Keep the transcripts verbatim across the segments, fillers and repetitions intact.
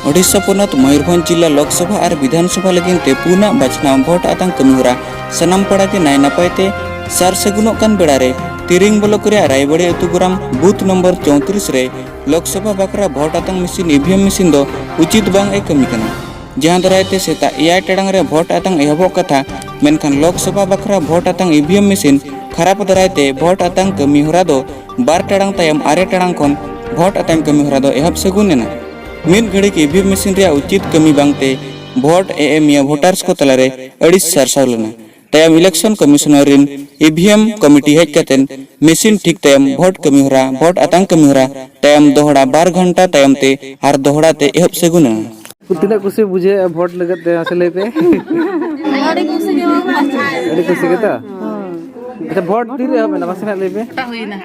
ᱳᱰᱤᱥᱟ ᱯᱚᱱᱚᱛ ᱢᱚᱭᱩᱨᱵᱷᱚᱸᱡᱽ ᱡᱤᱞᱟ ᱞᱳᱠᱥᱚᱵᱷᱟ ᱟᱨ ᱵᱤᱫᱷᱟᱱ ᱥᱚᱵᱷᱟ ᱞᱟᱹᱜᱤᱫ ᱛᱮ ᱯᱩᱱᱟᱜ ᱵᱟᱪᱷᱱᱟᱣ ᱵᱷᱳᱴ ᱟᱛᱟᱝ ᱠᱟᱹᱢᱤᱦᱚᱨᱟ ᱥᱟᱱᱟᱢ ᱯᱟᱲᱟ ᱜᱮ ᱱᱟᱭ ᱱᱟᱯᱟᱭ ᱛᱮ ᱥᱟᱨ ᱥᱟᱹᱜᱩᱱᱚᱜ ᱠᱟᱱ ᱵᱮᱲᱟ ᱨᱮ ᱛᱤᱨᱤᱝ ᱵᱞᱚᱠ ᱨᱮᱭᱟᱜ ᱨᱟᱭᱵᱟᱲᱤ ᱟᱹᱛᱩ ᱜᱚᱨᱟᱢ ᱵᱩᱛᱷ ᱱᱚᱢᱵᱚᱨ ᱪᱳᱭᱛᱨᱤᱥ ᱨᱮ ᱞᱳᱠᱥᱚᱵᱷᱟ ᱵᱟᱠᱷᱨᱟ ᱵᱷᱳᱴ ᱟᱛᱟᱝ ᱢᱮᱥᱤᱱ ᱤ ᱵᱷᱤ ᱮᱢ ᱢᱮᱥᱤᱱ ᱫᱚ ᱩᱪᱤᱛ ᱵᱟᱝ ᱮ ᱠᱟᱹᱢᱤ ᱠᱟᱱᱟ᱾ ᱡᱟᱦᱟᱸ ᱫᱟᱨᱟᱭ ᱛᱮ ᱥᱮᱛᱟᱜ ᱮᱭᱟᱭ ᱴᱟᱲᱟᱝ ᱨᱮ ᱵᱷᱳᱴ ᱟᱛᱟᱝ ᱮᱦᱚᱵᱚᱜ ᱠᱟᱛᱷᱟ, ᱢᱮᱱᱠᱷᱟᱱ ᱞᱳᱠᱥᱚᱵᱷᱟ ᱵᱟᱠᱷᱨᱟ ᱵᱷᱳᱴ ᱟᱛᱟᱝ ᱤ ᱵᱷᱤ ᱮᱢ ᱢᱮᱥᱤᱱ ᱠᱷᱟᱨᱟᱯ ᱫᱟᱨᱟᱭ ᱛᱮ ᱵᱷᱳᱴ ᱟᱛᱟᱝ ᱠᱟᱹᱢᱤ ᱦᱚᱨᱟ ᱫᱚ ᱵᱟᱨ ᱴᱟᱲᱟᱝ ᱛᱟᱭᱚᱢ ᱟᱨᱮ ᱴᱟᱲᱟᱝ ᱠᱷᱚᱱ ᱵᱷᱳᱴ ᱟᱛᱟᱝ ᱠᱟᱹᱢᱤ ᱦᱚᱨᱟ ᱫᱚ ᱮᱦᱚᱵ ᱥᱟᱹᱜᱩᱱ ᱮᱱᱟ᱾ ᱢᱤᱫ ᱜᱷᱟᱹᱲᱤᱠ ᱤ ᱵᱷᱤ ᱮᱢ ᱢᱮᱥᱤᱱ ᱨᱮᱭᱟᱜ ᱩᱪᱤᱛ ᱠᱟᱹᱢᱤ ᱵᱟᱝᱛᱮ ᱵᱷᱳᱴ ᱮ ᱮᱢᱤᱭᱟ ᱵᱷᱳᱴᱟᱨᱥ ᱠᱚ ᱛᱟᱞᱟᱨᱮ ᱟᱹᱲᱤᱥ ᱥᱟᱨᱥᱟᱣ ᱞᱮᱱᱟ᱾ ᱛᱟᱭᱚᱢ ᱤᱞᱮᱠᱥᱚᱱ ᱠᱚᱢᱤᱥᱚᱱᱟᱨ ᱨᱤᱱ ᱤ ᱵᱷᱤ ᱮᱢ ᱠᱚᱢᱤᱴᱤ ᱦᱮᱡ ᱠᱟᱛᱮ ᱢᱮᱥᱤᱱ ᱴᱷᱤᱠ ᱛᱟᱭᱚᱢ ᱵᱷᱳᱴ ᱠᱟᱹᱢᱤ ᱦᱚᱨᱟ, ᱵᱷᱳᱴ ᱟᱛᱟᱝ ᱠᱟᱹᱢᱤ ᱦᱚᱨᱟ ᱛᱟᱭᱚᱢ ᱫᱚᱦᱲᱟ ᱵᱟᱨ ᱜᱷᱚᱱᱴᱟ ᱛᱟᱭᱚᱢ ᱛᱮ ᱟᱨ ᱫᱚᱦᱲᱟ ᱛᱮ ᱮᱦᱚᱵ ᱥᱟᱹᱜᱩᱱ ᱮᱱᱟ᱾ ᱛᱤᱱᱟᱹᱜ ᱠᱩᱥᱤ ᱵᱩᱡᱷᱟᱹᱜᱼᱟ ᱵᱷᱳᱴ ᱞᱟᱹᱜᱤᱫ ᱛᱮ, ᱢᱟᱥᱮ ᱞᱟᱹᱭ ᱯᱮ? ᱟᱹᱰᱤ ᱠᱩᱥᱤ ᱜᱮ ᱵᱟᱵᱟ᱾ ᱟᱹᱰᱤ ᱠᱩᱥᱤ ᱜᱮᱛᱚ? ᱟᱪᱪᱷᱟ, ᱵᱷᱳᱴ ᱛᱤᱨᱮ ᱮᱦᱚᱵ ᱮᱱᱟ? ᱢᱟᱥᱮ ᱱᱟᱜ ᱞᱟᱹᱭ ᱯᱮ᱾ ᱱᱚᱴᱟ ᱦᱩᱭᱱᱟ᱾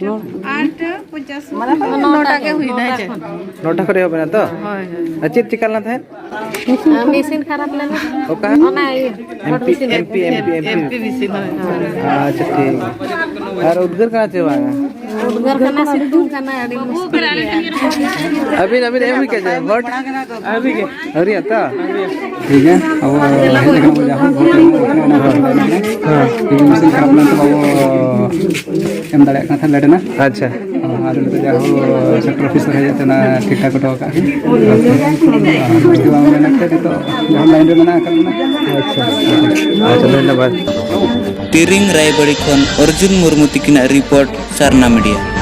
ᱱᱚ- ᱟᱴ ᱯᱚᱧᱪᱟᱥ᱾ ᱱᱚᱴᱟ ᱜᱮ ᱦᱩᱭᱱᱟ, ᱦᱮᱸ ᱪᱮ? ᱱᱚᱴᱟ ᱠᱷᱚᱱ ᱮᱦᱚᱵ ᱮᱱᱟ ᱛᱚ? ᱦᱳᱭ, ᱦᱳᱭ᱾ ᱟᱨ ᱪᱮᱫ ᱪᱤᱠᱟ ᱞᱮᱱᱟ ᱛᱟᱦᱮᱸᱫ? ᱟᱨ ᱢᱮᱥᱤᱱ ᱠᱷᱟᱨᱟᱯ ᱞᱮᱱᱟ᱾ ᱚᱠᱟ? ᱚᱱᱟ ᱤᱭᱟᱹ, M P, M P, M P, M P. M P machine, ᱦᱳᱭ, ᱦᱳᱭ᱾ ᱟᱪᱪᱷᱟ, ᱴᱷᱤᱠ᱾ ᱟᱨ ᱩᱫᱽᱜᱟᱹᱨ ᱠᱟᱱᱟ ᱪᱮ ᱵᱟᱝᱟ? ᱩᱫᱽᱜᱟᱹᱨ ᱠᱟᱱᱟ, ᱥᱤᱛᱩᱝ ᱠᱟᱱᱟ, ᱟᱹᱰᱤ ᱢᱩᱥᱠᱤᱞ ᱜᱮᱭᱟ᱾ ᱟᱹᱵᱤᱱ, ᱟᱹᱵᱤᱱ ᱮᱢ ᱦᱩᱭ ᱠᱮᱫᱟ ᱵᱷᱳᱴ? ᱟᱹᱣᱨᱤ ᱜᱮ᱾ ᱟᱹᱣᱨᱤᱭᱟ ᱛᱚ? ᱴᱷᱤᱠ ᱜᱮᱭᱟ, ᱟᱵᱚ ᱦᱮᱡ ᱞᱮᱠᱷᱟᱱ ᱵᱚᱱ ᱡᱟᱦᱟᱸ ᱵᱷᱳᱴ ᱮᱢ ᱦᱩᱭ ᱠᱟᱱᱟ, ᱚᱱᱟ ᱵᱷᱳᱴ ᱮᱢ ᱦᱩᱭ ᱠᱟᱱᱟ᱾ ᱦᱮᱸ᱾ ᱴᱷᱤᱠ ᱜᱮᱭᱟ, ᱢᱮᱥᱤᱱ ᱠᱷᱟᱨᱟᱯ ᱞᱮᱱ ᱛᱟᱵᱚ, ᱟᱵᱚ ᱮᱢ ᱫᱟᱲᱮᱭᱟᱜ ᱠᱟᱱ ᱛᱟᱦᱮᱸᱫ ᱞᱮᱴ ᱮᱱᱟ᱾ ᱟᱪᱪᱷᱟ᱾ ᱟᱨ ᱱᱤᱛᱚᱜ ᱡᱟᱦᱟᱸ ᱥᱮᱠᱴᱚᱨ ᱚᱯᱷᱤᱥ ᱨᱮ ᱦᱮᱡ ᱠᱟᱛᱮ ᱚᱱᱟ ᱴᱷᱤᱠ ᱴᱷᱟᱠ ᱦᱚᱴᱚ ᱠᱟᱜ ᱠᱟᱱᱟ᱾ ᱟᱨ ᱢᱩᱥᱠᱤᱞ ᱵᱟᱝ ᱢᱮᱱᱟᱜ ᱛᱮ ᱱᱤᱛᱚᱜ ᱡᱟᱦᱟᱸ ᱞᱟᱭᱤᱱ ᱨᱮ ᱢᱮᱱᱟᱜ ᱟᱠᱟᱫ ᱵᱚᱱᱟ᱾ ᱟᱪᱪᱷᱟ, ᱟᱪᱪᱷᱟ, ᱫᱷᱚᱱᱭᱚᱵᱟᱫ᱾ ᱛᱤᱨᱤᱝ ᱨᱟᱭᱵᱟᱲᱤ ᱠᱷᱚᱱ ᱚᱨᱡᱩᱱ ᱢᱩᱨᱢᱩ ᱛᱤᱠᱤᱱᱟᱜ ᱨᱤᱯᱳᱨᱴ, ᱥᱟᱨᱱᱟ ᱢᱤᱰᱤᱭᱟ᱾